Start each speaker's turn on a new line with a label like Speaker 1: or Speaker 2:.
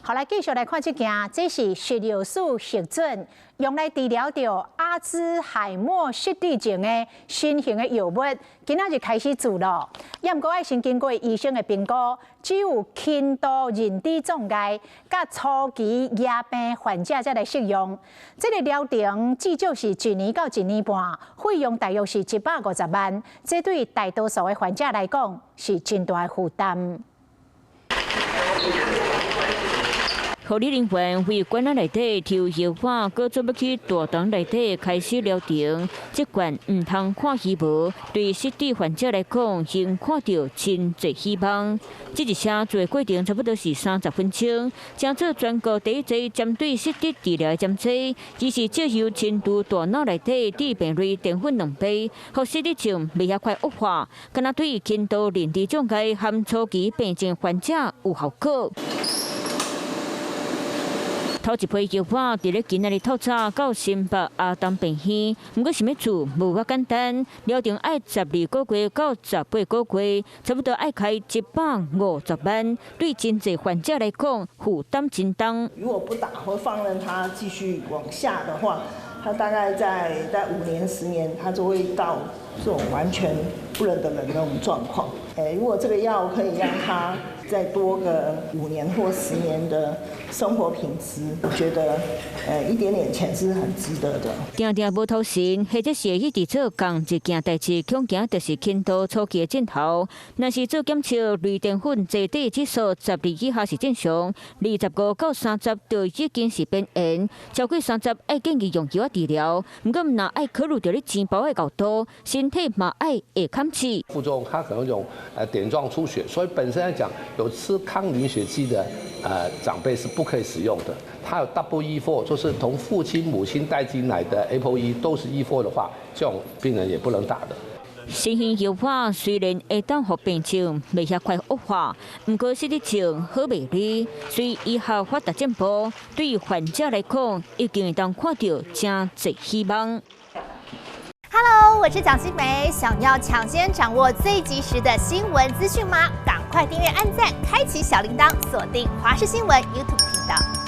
Speaker 1: 好，來繼續來看這件，這是食藥署核准用來治療著阿茲海默失智症的新型的藥物，今仔日開始注咯。也毋過愛先經過醫生的評估，只有輕度認知障礙佮初期牙病患者才來適用。這個療程至少是一年到一年半，費用大約是150萬。這對大多數的患者來講是真大的負擔。
Speaker 2: 護理人員為館仔內底抽藥丸，閣準欲去大堂內底開始療程。這罐毋通看魚毛，對失智患者來講，先看著真濟希望。這一聲做過程差不多是30分鐘，成做全國第一劑針對失智治療的針劑，只是藉由深度大腦內底致病類澱粉兩倍，予失智症袂遐快惡化，敢若對輕度認知障礙和初期病症患者有效果。頭一批藥丸佇咧今仔日透早到新北阿東病院，毋過想欲注無遐簡單，療程愛12個月到18個月，差不多愛開150萬，對真濟患者來講負擔真重。
Speaker 3: 如果不打或放任它繼續往下的話，它大概在5年10年，它就會到這種完全不認得人那種狀況。誒，如果這個藥可以讓他再多個5年或10年的生活品質，我覺得一點點錢是很值得的。
Speaker 2: 定定無頭神，或者是會一直做仝一件代誌，恐驚就是輕度初期的症頭。若是做檢測，類澱粉載體指數12以下是正常，25到30就已經是邊緣，超過三十愛建議用藥治療。毋過毋但愛考慮著你錢包的厚度，身體嘛愛會堪試。
Speaker 4: 副作用，它可能有點狀出血，所以本身來講，有吃抗凝血劑的長輩是不可以使用的。它有 double E4，就是同父親母親帶進來的 ApoE 都是 E4 的話，這種病人也不能打的。
Speaker 2: 新型藥丸雖然會當予病情袂遐快惡化，毋過失智症好袂醫，隨醫學發達進步，對患者來講，已經會當看著誠濟希望。
Speaker 5: Hello，我是蔣新梅，想要搶先掌握最及時的新聞資訊嗎？趕快訂閱、按讚、開啟小鈴鐺，鎖定華視新聞 YouTube 頻道。